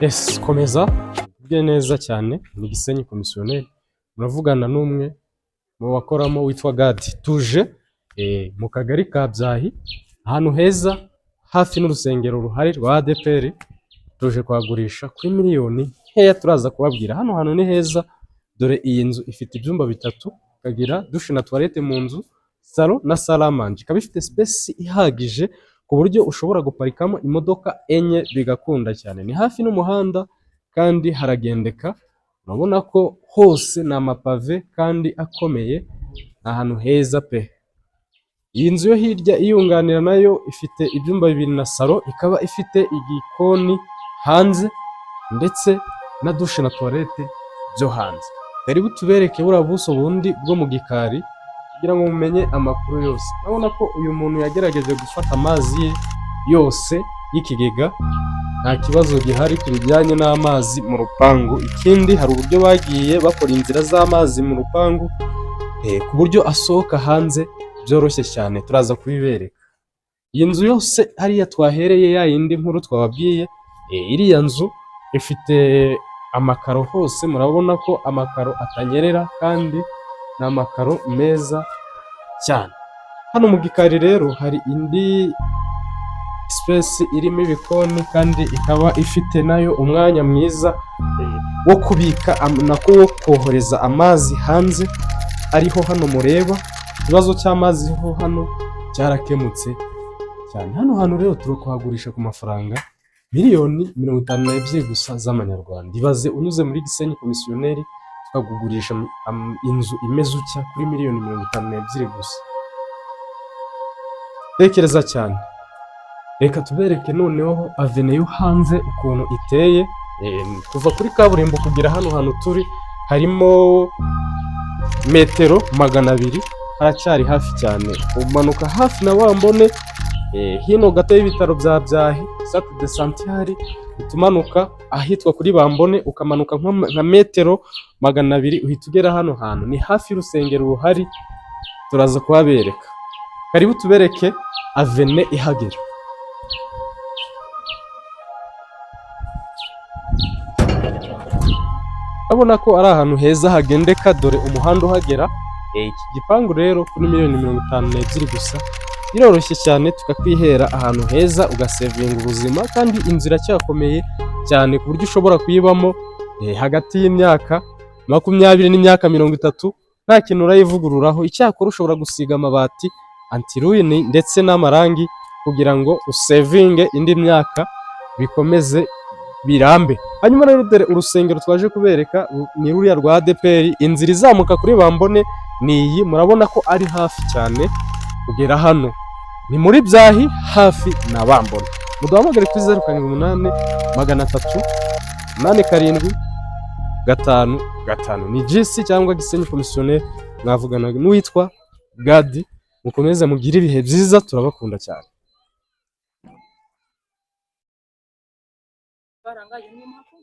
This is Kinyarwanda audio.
Yes, komeza ugubwe neza cyane. Ni Gisenyi Komisiyoneri, muravugana n'umwe mu bakoramo witwa Gadi. Tuje mu kagari ka Byahi, ahantu heza hafi n'urusengero ruhari rwa ADEPR. Tuje kuhagurisha kuri miliyoni nkeya, turaza kubabwira. Hano hantu ni heza. Dore iyi nzu ifite ibyumba bitatu, ikagira douche na toilette mu nzu, salon na salle à manger, ikaba ifite space ihagije ku buryo ushobora guparikamo imodoka enye bigakunda cyane. Ni hafi n'umuhanda kandi haragendeka, urabona ko hose ni amapave kandi akomeye, ni ahantu heza pe. Iyi nzu yo hirya iyunganira nayo ifite ibyumba bibiri na salon, ikaba ifite igikoni hanze ndetse na douche na toilette byo hanze. Karibu tubereke buriya buso bundi bwo mu gikari kugira ngo mumenye amakuru yose. Urabona ko uyu muntu yagerageje gufata amazi ye yose y'ikigega, nta kibazo gihari ku bijyanye n'amazi mu rupangu. Ikindi, hari uburyo bagiye bakora inzira z'amazi mu rupangu ku buryo asohoka hanze byoroshye cyane, turaza kubibereka. Iyi nzu yose hariya twahereye, ya yindi nkuru twababwiye, iriya nzu ifite amakaro hose, murabona ko amakaro atanyerera kandi ni amakaro meza cyane. Hano mu gikari rero hari indi space irimo ibikoni kandi ikaba ifite nayo umwanya mwiza wo kubika, nako wo kohereza amazi hanze, ariho hano mureba. Ikibazo cy'amazi ho hano cyarakemutse cyane. Hano hantu rero turi kuhagurisha ku mafaranga miliyoni 52 gusa z'amanyarwanda. Ibaze unyuze muri Gisenyi Komisiyoneri tukakugurisha inzu imeze utya kuri miliyoni 52 gusa. Tekereza cyane. Reka tubereke noneho avenue yo hanze ukuntu iteye. Kuva kuri kaburimbo kugera hano hantu turi harimo metero 200, haracyari hafi cyane. Umanuka hafi na Wambone, hino gato y'ibitaro bya Byahi, centre de santé ihari, uhita umanuka ahitwa kuri Bambone, ukamanuka nka metero 200 uhita ugera hano hantu. Ni hafi y'urusengero ruhari, turaza kuhabereka. Karibu tubereke avenue ihagera. Urabona ko ari ahantu heza hagendeka, dore umuhanda uhagera. Iki gipangu rero kuri miliyoni 52 gusa biroroshye cyane, tukakwihera ahantu heza ugasevinga ubuzima, kandi inzu iracyakomeye cyane ku buryo ushobora kuyibamo hagati y'imyaka 20 n'imyaka 30 nta kintu urayivugururaho. Icyakora ushobora gusiga amabati antirouille ndetse n'amarangi kugira ngo usevinge indi myaka bikomeze birambe. Hanyuma rero dore urusengero twaje kubereka ni ruriya rwa ADEPR, inzira izamuka kuri Bambone ni iyi, murabona ko ari hafi cyane kugera hano. Ni muri Byahi hafi na Bambone. Muduhamagare kuri 078 300 87 55. Ni GC cyangwa Gisenyi Komisiyoneri, mwavugana n'uwitwa Gadi. Mukomeze mugire ibihe byiza, turabakunda cyane. Barangaye niyo mpamvu.